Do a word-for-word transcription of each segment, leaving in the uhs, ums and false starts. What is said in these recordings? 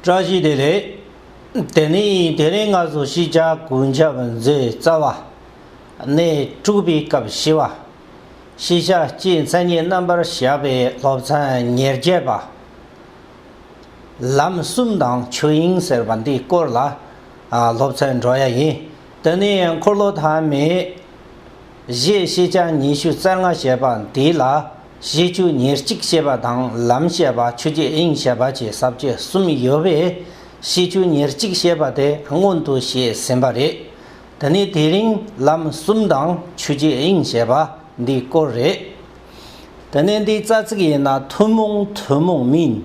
བཀྲ་ཤིས་བདེ་ལེགས། དེ་ནི་དེ་རིང་ང་ཚོ་ཤེས་བྱ་ཀུན་ཁྱབ་མཛོད་རྩ་བ། གནས་དྲུག་པའི་སྐབས་བཞི་པ། ཤེས་བྱ་སྤྱིའི་མཚན་ཉིད་རྣམ་པར་བཞག་པའི་སློབ་ཚན་ཉེར་བརྒྱད་པ། ལམ་གསུམ་དང་ཆོས་དབྱིངས་ཟེར་བ་འདིའི་སྐོར་ལ། ཨ། སློབ་ཚན་འགྲོ་ཡ་ཡིན། དེ་ནི་འཁོར་ལོ་མཐའ་མེད། གཞི་ཤེས་བྱ་ཉི་ཤུ་རྩ་ལྔ་བཤད་པ་འདི་ལ། གཞི་བཅུ་ཉེར་གཅིག་བཤད་པ་དང་ལམ་བཤད་པ་ཆོས་ཀྱི་དབྱིངས་བཤད་པ་བཅས་ས་བཅད་གསུམ་ཡོད་པས། གཞི་བཅུ་ཉེར་གཅིག་བཤད་པ་དེ་སྔོན་དུ་བཤད་ཟིན་པ་རེད། དེ་ནས་དེ་རིང་ལམ་གསུམ་དང་ཆོས་ཀྱི་དབྱིངས་བཤད་པ་འདིའི་སྐོར་རེད། དེ་ནས་འདིའི་རྩ་ཚིག་ཡིན་ན་ཐུན་མོང་ཐུན་མོང་མིན།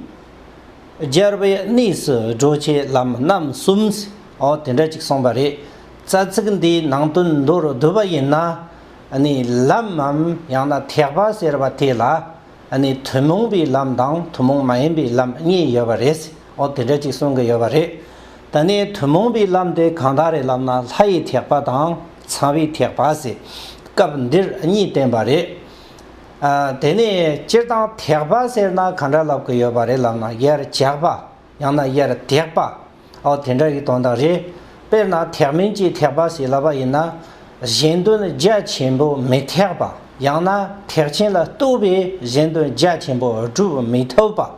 སྦྱར་བའི་གནས་སུ་འགྲོ་བྱེད་ལམ་རྣམ་གསུམ། འོ་དེ་འདྲ་ཅིག་གསུངས་པ་རེད། རྩ་ཚིག་འདིའི་ནང་དོན་མདོར་བསྡུས་པ་ཡིན་ན། ཨ་ནི་ལམ་མམ་ཡང་ན་ཐེག་པ་ཟེར་བ་དེ་ལ། ཨ་ནི་ཐུན་མོང་པའི་ལམ་དང་ཐུན་མོང་མ་ཡིན་པའི་ལམ་གཉིས་ཡོད་པ་རེད། འོ་དེ་འདྲ་ཅིག་གསུང་གི་ཡོད་པ་རེད། ད་ནི་ཐུན་མོང་པའི་ལམ་དེ་གང་དག་རེད་ལབ་ན་ལྷ་ཡི་ཐེག་པ་དང་ཚངས་པའི་ཐེག་པ་ཟེར་སྐབས་འདིར་གཉིས་བསྟན་པ་རེད། ཨ། དེ་ནས་སྤྱིར་བཏང་ཐེག་པ་ཟེར་ན་ག་འདྲ་ལབ་ཀྱི་ཡོད་པ་རེད་ལབ་ན་ཡར་བཅག་པ། ཡང་ན་ཡར་དེག་པ། འོ་དེ་འདྲ་ཡི་དོན་དག་རེད། དཔེར་ན་ཐེག་དམན་གྱི་ཐེག་པ་ཞེས་ལབ་པ་ཡིན་ན། གཞན་དོན་རྒྱ་ཆེན་པོ་མི་ཐེག་པ། ཡང་ན་ཐེག་ཆེན་ལ་གཏོགས་པའི་གཞན་དོན་རྒྱ་ཆེན་པོ་སྒྲུབ་མི་ཐུབ་པ།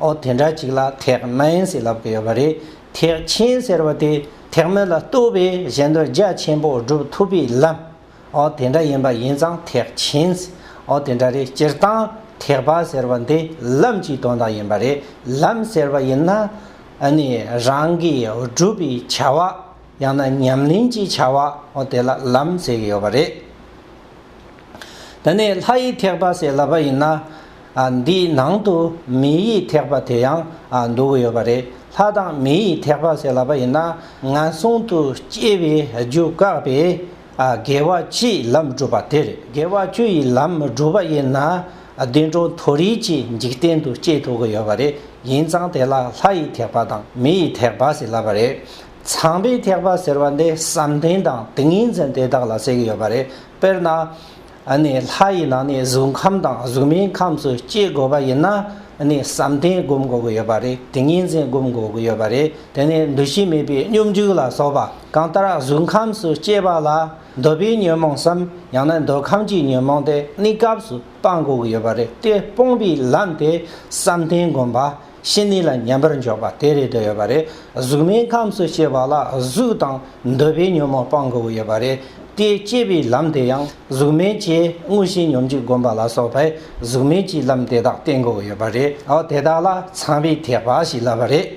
འོ་དེ་འདྲ་ཅིག་ལ་ཐེག་དམན་ཞེས་ལབ་ཀྱི་ཡོད་པ་རེད། ཐེག་ཆེན་ཟེར་བ་དེ་ཐེག་དམན་ལ་གཏོགས་པའི་གཞན་དོན་རྒྱ་ཆེན་པོ་སྒྲུབ་ཐུབ་པའི་ལམ། འོ་དེ་འདྲ་ཡིན་པ་ཡིན་ཙང་ཐེག་ཆེན། འོ་དེ་འདྲ་རེད། སྤྱིར་བཏང་ཐེག་པ་ཟེར་བ་འདི་ལམ་གྱི་དོན་དག་ཡིན་པ་རེད། ལམ་ཟེར་བ་ཡིན་ན། ཨ་ནི་རང་གིས་བསྒྲུབས་པའི་བྱ་བ། ཡང་ན་ཉམས་ལེན་གྱི་བྱ་བ། འོ་དེ་ལ་ལམ་ཟེར་གྱི་ཡོད་པ་རེད། དེ་ནས་ལྷ་ཡི་ཐེག་པ་ཟེར་ལབ་པ་ཡིན་ན། ཨ། འདིའི་ནང་དུ་མི་ཡི་ཐེག་པ་དེ་ཡང་། ཨ། འདུ་གི་ཡོད་པ་རེད། ལྷ་དང་མི་ཡི་ཐེག་པ་ཟེར་ལབ་པ་ཡིན་ན་ངན་སོང་དུ་སྐྱེ་བའི་རྒྱུ་བཀག་པའི། ཨ། དགེ་བ་བཅུའི་ལམ་བསྒྲུབས་པ་དེ་རེད། དགེ་བ་བཅུ་ཡི་ལམ་བསྒྲུབས་པ་ཡིན་ན། ཨ། བདེ་འགྲོ་མཐོ་རིས་ཀྱི་འཇིག་རྟེན་དུ་སྐྱེ་ཐུབ་ཀྱི་ཡོད་པ་རེད། ཡིན་ཙང་དེ་ལ་ལྷ་ཡི་ཐེག་པ་དང་མི་ཡི་ཐེག་པ་ཟེར་ལབ་པ་རེད། ཚངས་པའི་ཐེག་པ་ཟེར་བ་འདི་བསམ་གཏན་དང་ཏིང་ངེ་འཛིན་དེ་དག་ལ་ཟེར་གྱི་ཡོད་པ་རེད། དཔེར་ན། ཨ་ནི་ལྷ་ཡི་ནང་ནས་གཟུགས་ཁམས་དང་གཟུགས་མེད་ཁམས་སུ་སྐྱེ་དགོས་པ་ཡིན་ན། ཨ་ནི་བསམ་གཏན་སྒོམ་དགོས་ཀྱི་ཡོད་པ་རེད། ཏིང་ངེ་འཛིན་སྒོམ་དགོས་ཀྱི་ཡོད་པ་རེད། དེ་ནས་འདུ་ཤེས་མེད་པའི་སྙོམས་འཇུག་ལ་སོགས་པ། གང་ལྟར་གཟུགས་ཁམས་སུ་སྐྱེ་བ་ལ་འདོད་པའི་ཉོན་མོངས་སམ། ཡང་ན་འདོད་ཁམས་ཀྱི་ཉོན་མོངས་དེ་གནས་སྐབས་སུ་སྤང་དགོས་ཀྱི་ཡོད་པ་རེད། དེ་སྤོང་བའི་ལམ་དེ་བསམ་གཏན་སྒོམ་པ། ཕྱི་ནས་ལ་མཉམ་པར་འཇོག་པ་དེ་རེད་འདོད་ཡོད་པ་རེད། གཟུགས་མེད་ཁམས་སུ་སྐྱེ་བ་ལ་གཟུགས་དང་འདོད་པའི་ཉོན་མོངས་སྤང་དགོས་ཀྱི་ཡོད་པ་རེད། དེ་སྐྱེ་བའི་ལམ་དེ་ཡང་གཟུགས་མེད་ཀྱི་དངོས་གཞི་སྙོམས་འཇུག་སྒོམ་པ་ལ་སོགས་པའི་གཟུགས་མེད་ཀྱི་ལམ་དེ་དག་བསྟེན་དགོས་ཀྱི་ཡོད་པ་རེད། འོ་དེ་དག་ལ་ཚངས་པའི་ཐེག་པ་ཞེས་ལབ་པ་རེད།